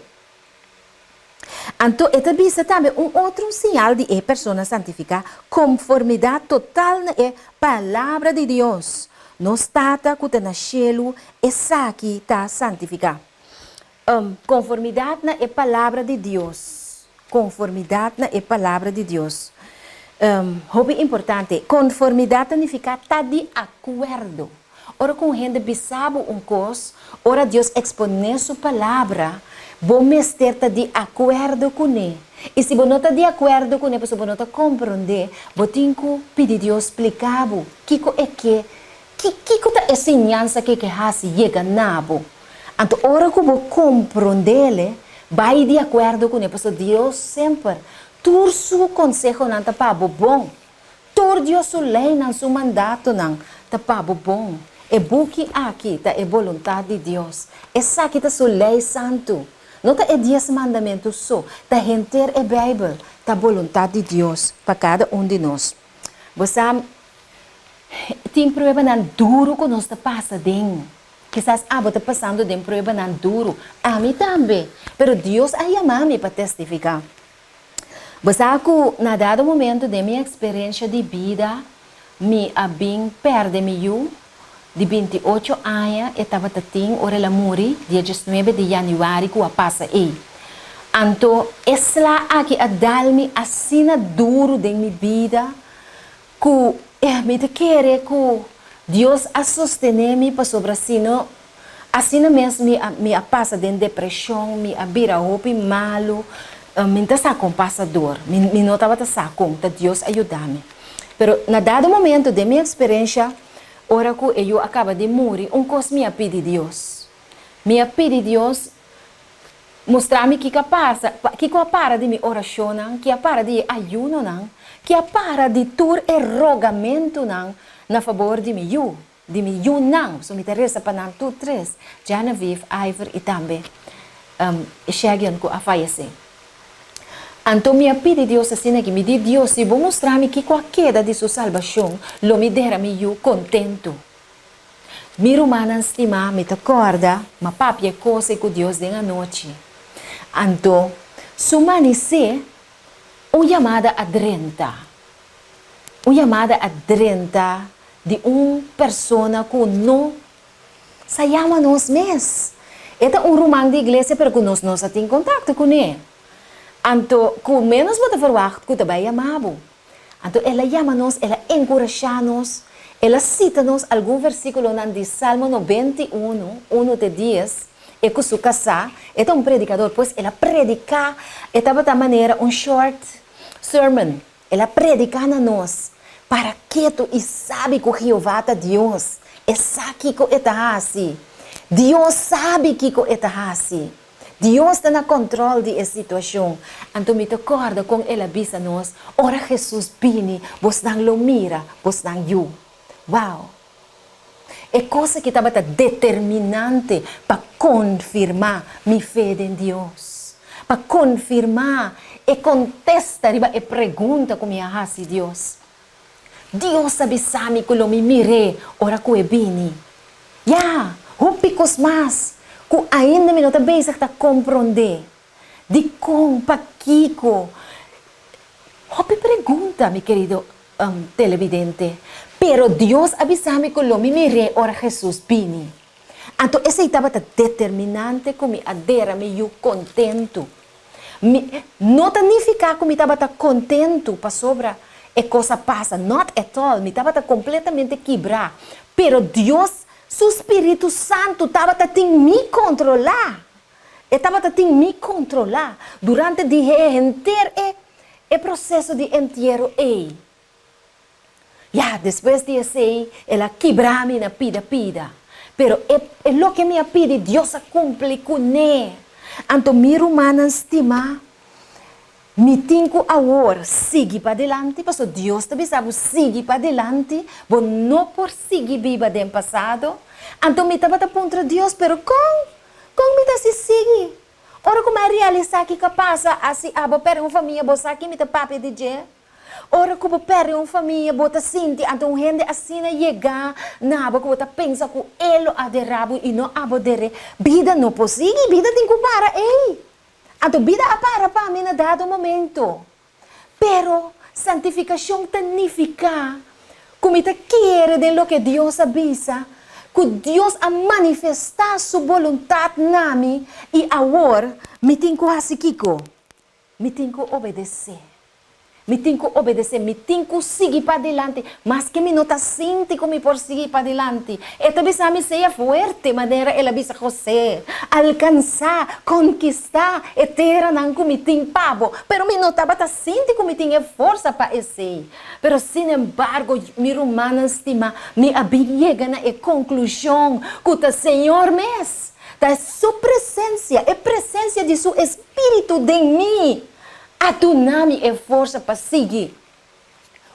Anto e ta bisa tambe un otro siñal di e persona santifiká, konformidat total na e Palabra di Dios. Nos Tata ku ta na shelu, esaki ta santifiká. Konformidat na e Palabra di Dios. Konformidat na e Palabra di Dios. Hopi importante. Konformidat ta nifiká ta di akuerdo. Ora ku un hende bisa bo un kos, ora Dios eksponé su Palabra, bo mester ta di akuerdo kuné. I si bo no ta di akuerdo kuné pasobra bo no ta komprondé, bo tin ku pidi Dios splika bo kiko e ke, kiko ta e siñansa ku e ke hasi yega na bo. Anto ora ku bo komprondéle, bai di akuerdo kuné, pasobra Dios semper, tur su konsehonan ta pa bo bon. Tur Dios su leinan, su mandatonan, ta pa bo bon. E buki aki ta e boluntat di Dios. Esaki ta su lei santu. No ta e Dies Mandamentu so, ta henter e Beibel ta boluntat di Dios pa kada un di nos. Bo sa, tin pruebanan duru ku nos ta pasa den. Kisas abo ta pasando den pruebanan duru, ami tambe, pero Dios a yama mi pa testifiká. Bo sa ku na dado momento den mi eksperensha di bida mi a bin pèrdè mi yu di 28 aña, e tabata tin ora el a muri dia 19 di yanüari ku a pasa ei. Anto e sla aki a dal mi asina duru den mi bida ku mi ta kere ku Dios a sostené mi pasobra si no Asina mes mi a mi a pasa den depresion, mi a bira hopi malu, mi n'ta sa con pasa dor, mi mi no tabata sa con, ta Dios a yuda mi. Pero na dado momento den mi experiencia, ora cu e yu a caba di muri, un cos mi a pidi Dios. Mi a pidi Dios mustra mi kico a pasa, kico a para di mi oracionnan, ki a para di e ayunonan, ki a para di tur e rogamentunan na fabor di mi yu. Di mi yunan, so mi ta resa pa nan tur tres, Genevieve, Ivor i tambe Shagion ku a fayesé. Anto mi a pidi Dios asina ki mi di, Dios, si bo mustra mi kiko a keda di su salbashon, lo mi dera mi yu kontentu. Mi rumannan stimá, mi ta kòrda, m'a papia e kos ei ku Dios den anochi. Anto, su manisé, un yamada a drenta. Un yamada a drenta di un persona ku no sa yama nos mes. E ta un ruman di iglesia pero ku nos no sa tin kontakto kuné. Anto ku ménos bo ta ferwagt ku ta bai yama bo. Anto el a yama nos, el a enkurashá nos, el a sita nos algun versíkulonan di Salmo 91, 1 te 10, e ku su kasá, e ta un predikador, pues el a prediká, e tabata manera un short sermon, el a prediká na nos, Para ketu i sabi ku Jehová ta Dios, e sa kiko e ta hasi. Dios sabi kiko e ta hasi. Dios ta na kòntròl di e situashon. Anto mi ta kòrda kon el a bisa nos, Ora Hesus bini, bosnan lo mira bosnan yu. Wow! E kos aki tabata determinante pa konfirmá mi fe den Dios, pa konfirmá e kontesta riba e pregunta ku mi a hasi Dios. Dios a bisa mi ku lo mi mir'é ora ku e bini. Ya, hopi kos mas ku ainda mi no ta bezig ta komprondé. Dikon? Pakiko? Hopi pregunta, mi kerido televidente. Pero Dios a bisa mi ku lo mi mir'é ora Hesus bini. Anto esei tabata determinante ku mi a dera mi yu kontentu. Mi no ta nifiká ku mi tabata kontentu pasobra e kos a pasa, not at all, mi tabata kompletamente kibrá. Pero Dios su spiritu santu tabata tin mi kontrolá. E tabata tin mi kontrolá durante di e henter e e proseso di entiero ei. Ya, despues di esei el a kibra mi na pida pida. Pero e e loke mi a pidi Dios a kumpli kuné. Anto mi rumannan stimá, mi tin ku awor sigui padilanti, pasobra Dios ta bisa bo sigui padilanti, bo no por sigui biba den pasado. Anto mi tabata puntra Dios, pero kon? Kon mi ta hasi sigui? Ora ku mi a realisá kiko a pasa, asi abo pèrdè un famia, bo sa ki mi ta papia di dje? Ora ku bo pèrdè un famia, bo ta sinti anto un hende asina yegá na bo ku bo ta pensa ku e lo a derá bo i no abo der'é. Bida no por sigui, bida tin ku para ei. Anto bida a para pa mi na dado momento. Pero santifikashon ta nifiká ku mi ta kere den loke Dios a bisa, ku Dios a manifestá su boluntat na mi i awor mi tin ku hasi kiko? Mi tin ku obedesé. Mi tin ku obedesé, mi tin ku sigui padilanti, maske mi no ta sinti ku mi por sigui padilanti. E ta bisa mi sea fuerte, manera el a bisa José, alkansá, konkistá e teranan ku mi tin pa bo. Pero mi no tabata sinti ku mi tin e forsa pa esei. Pero sinembargo, mi rumannan stimá, mi a bin yega na e konklushon ku ta Señor mes, ta Su presensia, e presensia di Su Espíritu den mi, a duna mi e forsa pa sigui.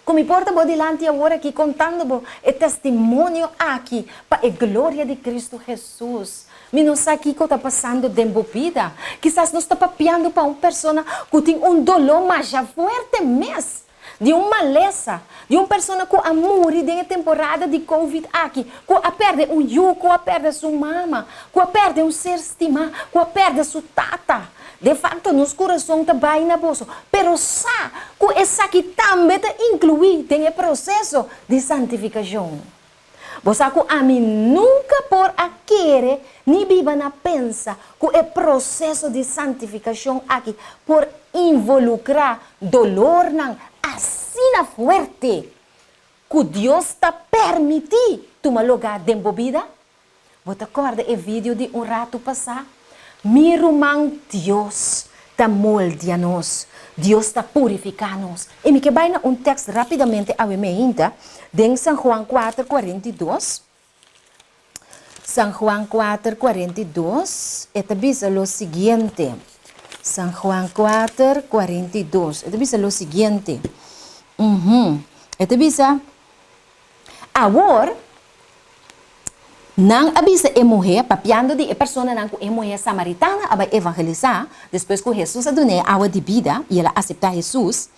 Ku mi por ta bo dilanti awor aki kontando bo e testimonio aki pa e gloria di Kristu Hesus. Mi no sa kiko ta pasando den bo bida. Kisas nos ta papiando pa un persona ku tin un doló masha fuerte mes, di un malesa, di un persona ku a muri den e temporada di covid aki, ku a pèrdè un yu, ku a pèrdè su mama, ku a pèrdè un ser stimá, ku a pèrdè su tata. De facto nos curason ta bay na boso, pero sa cu esaki tambe ta inclui den e proceso di santificacion. Bo sa cu ami nunca por a kere ni biba na pensa cu e proceso di santificacion aki por involucra dolornan asina fuerte cu Dios ta permiti tuma lugar den bo bida? Bo ta kòrda e video di un ratu pasá? Mi ruman, Dios ta moldia nos. Dios ta purifiká nos. I mi ke bai na un tèkst rápidamente awe meinta den San Juan kuater 42. San Juan kuater 42, e ta bisa lo siguiente. San Juan kuater 42, e ta bisa lo siguiente. Uhum. E ta bisa, Awor, nan a bisa e muhé, papiando di e personanan ku e muhé samaritana a bai evangelisá, despues ku Hesus a dun'é awa di bida i el a aseptá Hesus,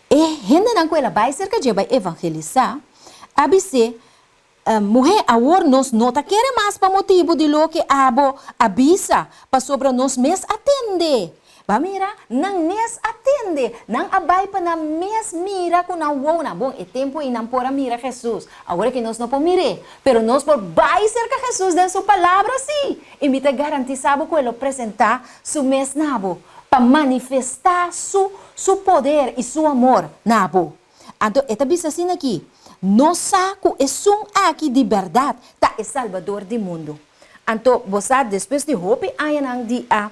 e hendenan ku el a bai serka dje bai evangelisá a bis'é, Muhé, awor nos no ta kere mas pa motibu di loke abo a bisa, pasobra nos mes a tende. Ba mira, nan mes a tende, nan a bai pa nan mes mira ku nan wounan. Bon, e tempu ei nan por a mira Hesus. Awor aki nos no por mir'é, pero nos por bai serka Hesus den su Palabra sí, i mi ta garantisá bo ku e lo presentá su mes na bo pa manifestá su su poder i su amor na bo. Anto e ta bisa asina aki, Nos sa ku esun aki di bèrdat ta e Salbador di mundu. Anto bo sa despues di hopi añanan di a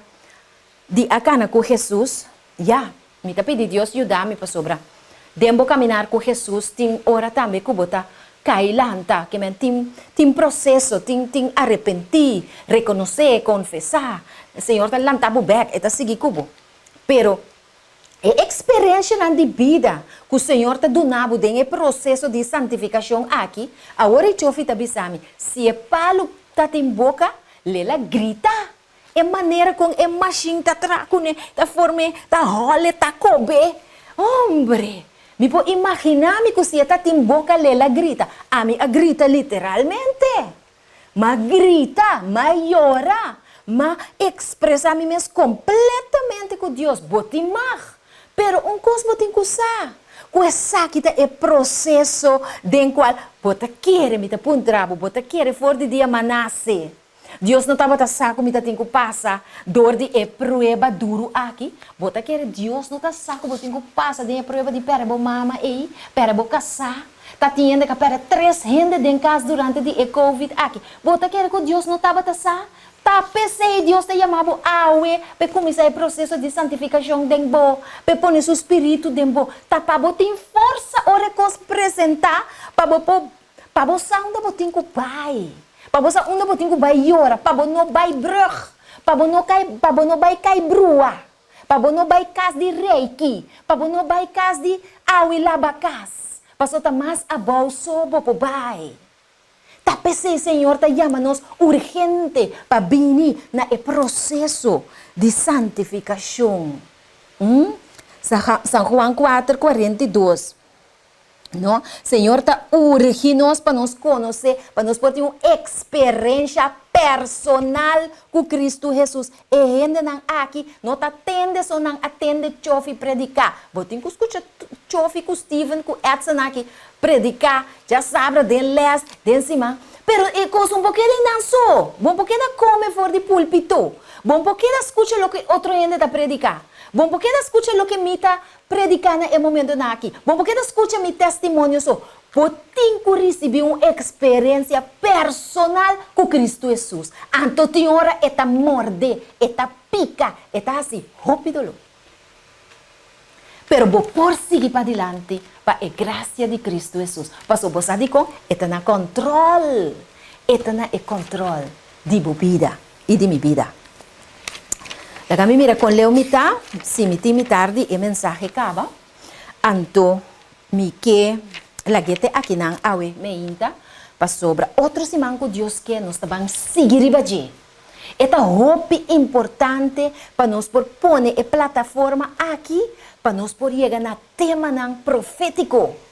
di a kana ku Hesus, ya, mi ta pidi Dios yuda mi pasobra den bo kaminar ku Hesus tin ora tambe ku bo ta kai lanta, ke men tin tin proseso, tin tin arepentí, rekonosé, konfesá, Señor ta lanta bo bèk, e ta sigui ku bo. Pero E eksperensianan di bida ku Señor ta duna bo den e proseso di santifikashon aki, awor e chofi ta bisa mi, si e palu ta tin boka, lel a grita. E manera kon e mashin ta traha kuné, ta form'é, ta hòl'é, ta kob'é. Hombre! Mi por imaginá mi ku si e ta tin boka lel a grita. Ami a grita literalmente. M'a grita, m'a yora, m'a ekspresá mi mes kompletamente ku Dios. Bo tin mag, pero un kos bo tin ku sa, ku esaki ta e proseso den kual bo ta kere, mi ta puntra bo, bo ta kere for di dia m'a nase, Dios no tabata sa ku mi ta tin ku pasa dor di e prueba duru aki? Bo ta kere Dios no ta sa ku bo tin ku pasa den e prueba di pèrdè bo mama ei, pèrdè bo kasá? Ta tin hende ka pèrdè tres hende den kas durante di e covid aki. Bo ta kere ku Dios no tabata sa? Ta p'esei Dios ta yama bo awe p'e kuminsá e proseso di santifikashon den bo, p'e pone su spiritu den bo. Ta pa bo tin forsa ora e kos presentá, pa bo por pa bo sa unda bo tin ku bai, pa bo sa unda bo tin ku bai yora, pa bo no bai brùg, pa bo no kai pa bo no bai kai brua. Pa bo no bai kas di reiki, pa bo no bai kas di awi laba kas, paso ta mas abou so bo por bai. Ta p'esei Señor ta yama nos urgente pa bini na e proseso di santifikashon. San Juan kuater, 42. No, Señor ta urgi nos pa nos konosé, pa nos por tin un eksperensha personal ku Kristu Hesus. E hendenan aki no ta tende so nan a tende Chofi prediká. Bo tin ku skucha Chofi ku Steven ku Edson aki prediká djasabra den lès, den siman. Pero e kos un por keda einan so. Bo por keda kome for di pulpito. Bo por keda skucha loke otro hende ta prediká. Bo por keda skucha loke mi ta Prediká na e momentonan aki. Bo por keda skucha mi testimonio so. Bo tin ku risibí un eksperensia personal ku Kristu Hesus. Anto tin ora e ta morde, e ta pika, e ta hasi hopi doló. Pero bo por sigui padilanti pa e grasia di Kristu Hesus. Pasobra bo sa dikon? E ta na kòntròl. E ta na e kòntròl di bo bida. i di mi bida. Laga mi mira kon leu mi ta, si mi tin mitar di e mensahe kaba, anto mi ke lag'é te akinan awe meinta, pasobra otro siman ku Dios ke nos ta ban sigui riba dje. E ta hopi importante pa nos por pone e plataforma aki pa nos por yega na temanan profétiko.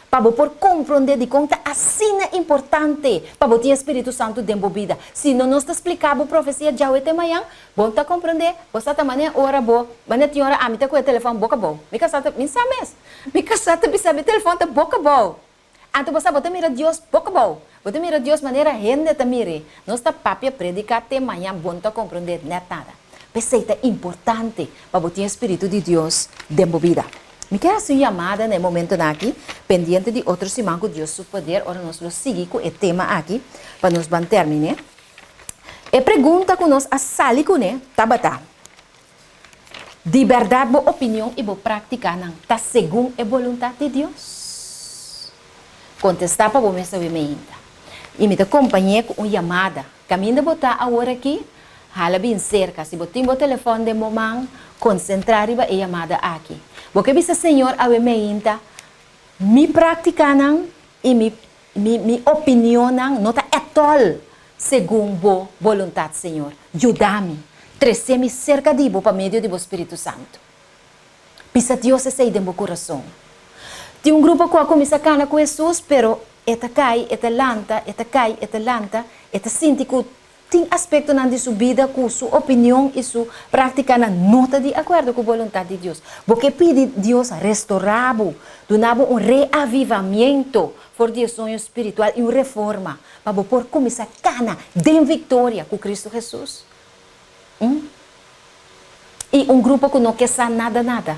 Pa bo por komprondé dikon ta asina importante pa bo tin e Spiritu Santu den bo bida. Si no nos ta spliká bo profesia djawe te mañan, bo no ta komprondé. Bo sa ta manera ora bo, manera tin ora ami ta ku e telefòn boka abou. Mi kasá ta, mi sa mes. Mi kasá ta bisa mi telefòn ta boka abou. Anto bo sa bo ta mira Dios boka abou. Bo ta mira Dios manera hende ta mir'é. Nos ta papia, prediká te mañan, bo no ta komprondé nèt nada. P'esei ta importante pa bo tin e Spiritu di Dios den bo bida. Mi ke hasi un yamada na e momentonan aki, pendiente di otro siman ku Dios su poder ora nos lo sigui ku e tema aki pa nos ban terminé. E pregunta ku nos a sali kuné tabata, Di bèrdat bo opinion i bo práktikanan ta segun e boluntat di Dios? Kontestá pa bo mes awe meinta. I mi ta kompañ'é ku un yamada. Kaminda bo ta awor aki, hala bin serka. Si bo tin bo telefòn den bo man, konsentrá riba e yamada aki. Bo ke bisa Señor awe meinta, Mi práktikanan i mi mi mi opinionnan no ta ètòl segun bo boluntat, Señor. Yuda mi. Trese mi serka di bo pa medio di bo Spiritu Santu. Bisa Dios esei den bo kurason. Tin un grupo ku a kuminsá kana ku Hesus, pero e ta kai, e ta lanta, e ta kai, e ta lanta, e ta sinti ku tin aspektonan di su bida ku su opinion i su práktikanan no ta di akuerdo ku boluntat di Dios. Bo ke pidi Dios restorá bo, duna bo un reavivamiento for di e soño spiritual i un reforma pa bo por kuminsá kana den viktoria ku Kristu Hesus? I un grupo ku no ke sa nada nada.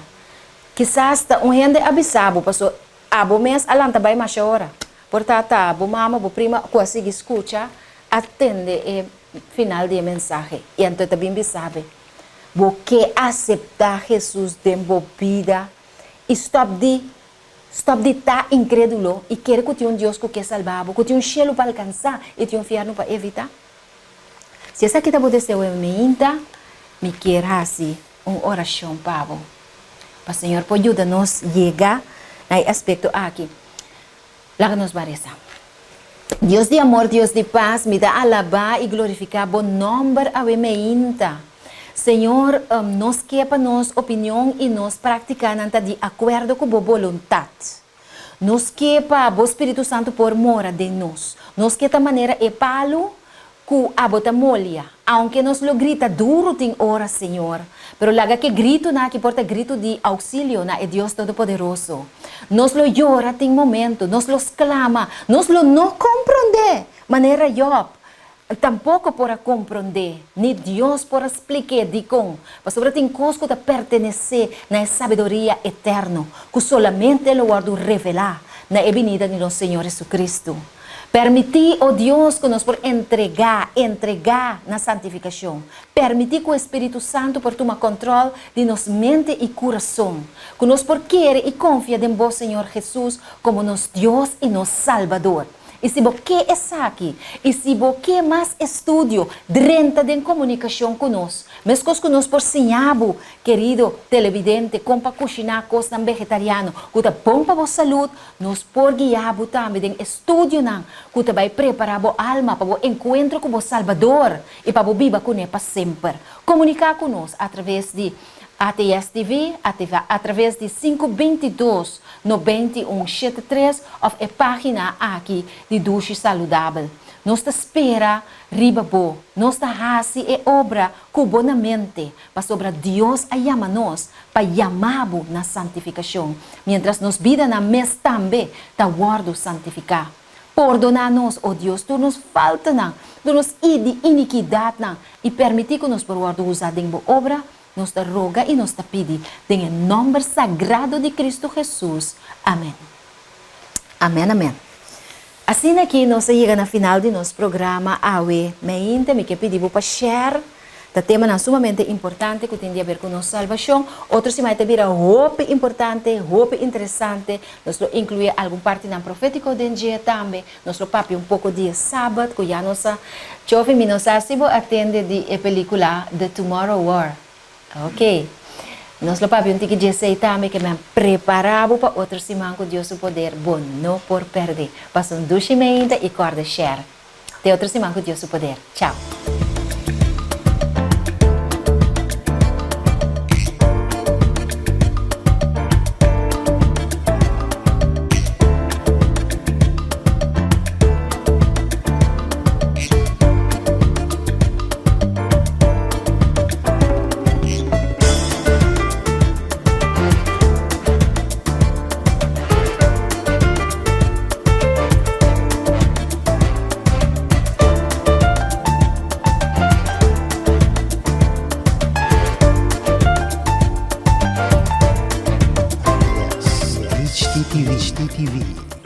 Kisas ta un hende a bisa bo paso. Abo mes a lanta bai masha ora. Por ta ta bo mama, bo prima ku a sigui skucha, a tende e final di e mensahe i anto e ta bin bisa bo, Bo ke aseptá Hesus den bo bida i stòp di stòp di ta inkrédulo i kere ku tin un Dios ku ke salba bo, ku tin un shelu pa alkansá i tin un fièrnu pa evitá? Si esaki ta bo deseo e meinta, mi kier hasi un orashon pa bo, pa Señor por yuda nos yega na e aspekto aki. Laga nos ban resa. Dios di amor, Dios di pas, mi ta alabá i glorifiká bo nòmber awe meinta. Señor, nos ke pa nos opinion i nos práktikanan ta di akuerdo ku bo boluntat. Nos ke pa bo Spiritu Santu por mora den nos. Nos ke ta manera e palu ku abo ta molia. Aunke nos lo grita duru tin ora, Señor, pero laga ke gritunan aki por ta gritu di ouksilio na e Dios Todopoderoso. Nos lo yora tin momento, nos lo sklama, nos lo no komprondé, manera Jòb tampoko por a komprondé, ni Dios por a splik'é dikon, pasobra tin kos ku ta pertenesé na e sabiduria eterno, ku solamente lo wòrdu revelá na e binida di nos Señor Jesucristo. Permití, o Dios, ku nos por entregá, entregá na santifikashon. Permití ku e Spiritu Santu por tuma kòntròl di nos mente i kurason. Ku nos por kere i konfia den Bo, Señor Hesus, komo nos Dios i nos Salbador. I si bo ke esaki, i si bo ke mas estudio, drenta den komunikashon ku nos. Meskos ku nos por siña bo, kerido televidente, kon pa kushiná kosnan vegetariano ku ta bon pa bo salud, nos por guia bo tambe den estudionan ku ta bai prepará bo alma pa bo enkuentro ku bo Salbador i pa bo biba kuné pa semper. Komuniká ku nos atraves di ATS TV, atraves di sinku 22 91 shete tres òf e página aki di Dushi Saludabel. Nos ta spera riba bo. Nos ta hasi e obra ku bo na mente, pasobra Dios a yama nos pa yama bo na santifikashon, miéntras nos bidanan mes tambe ta wòrdu santifiká. Pordoná nos, o Dios, tur nos faltanan, tur nos inikidatnan, i permití ku nos por wòrdu usá den bo obra. Nos ta roga i nos ta pidi den e nòmber sagrado di Kristu Hesus. Amèn. Amèn, amèn. Asina aki nos a yega na final di nos programa awe meinta. Mi ke pidi bo pa share. Ta temanan sumamente importante ku tin di aber ku nos salbashon. Otro siman e ta bira hopi importante, hopi interesante. Nos lo inkluí algun partinan profétiko den dje tambe. Nos lo papia un poko di e Sabat ku ya nos a Chofi mi no sa si bo a tende di e pelikula The Tomorrow War. Ok. Nos lo papia un tiki di esei tambe ke men prepara bo pa otro siman ku Dios su poder bo no por perde. Pasa un dushi meinta i kòrda share. Te otro siman ku Dios su poder. Chao. ATS, HTTV.